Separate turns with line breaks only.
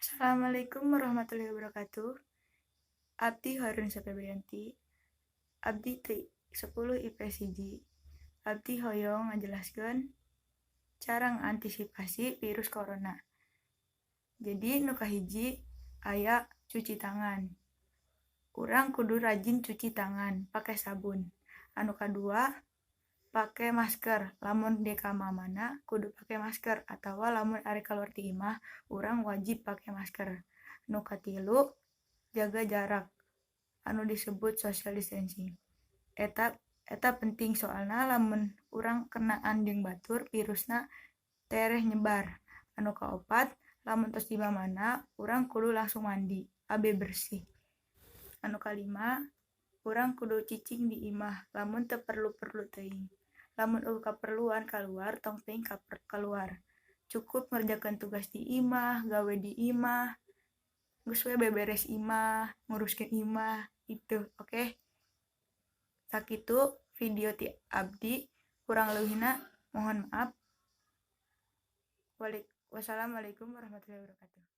Assalamualaikum warahmatullahi wabarakatuh. Abdi Hoirun Febrianti. Abdi ti 10 IPS 1. Abdi hoyong ngajelaskeun cara ngantisipasi virus corona. Jadi, nu kahiji aya cuci tangan. Urang kudu rajin cuci tangan pake sabun. Anu kadua, pake masker. Lamun dek ka mamana kudu pake masker, atawa lamun arek kaluar ti imah urang wajib pake masker. Nu katilu, jaga jarak anu disebut social distancing. Eta penting, soalna lamun urang kenaan jeung batur, virusna tereh nyebar. Anu kaopat, lamun tos di mamana urang kudu langsung mandi ambeh bersih. Anu kalima, urang kudu cicing di imah lamun teu perlu-perlu teuing. Lamun euweuh kaperluan kaluar, tong teuing kaluar. Cukup ngerjakeun tugas di imah, gawe di imah, geus we beberes imah, nguruskeun imah itu. Oke, sakitu video ti abdi, kurang leuwihna mohon maaf. Wassalamualaikum warahmatullahi wabarakatuh.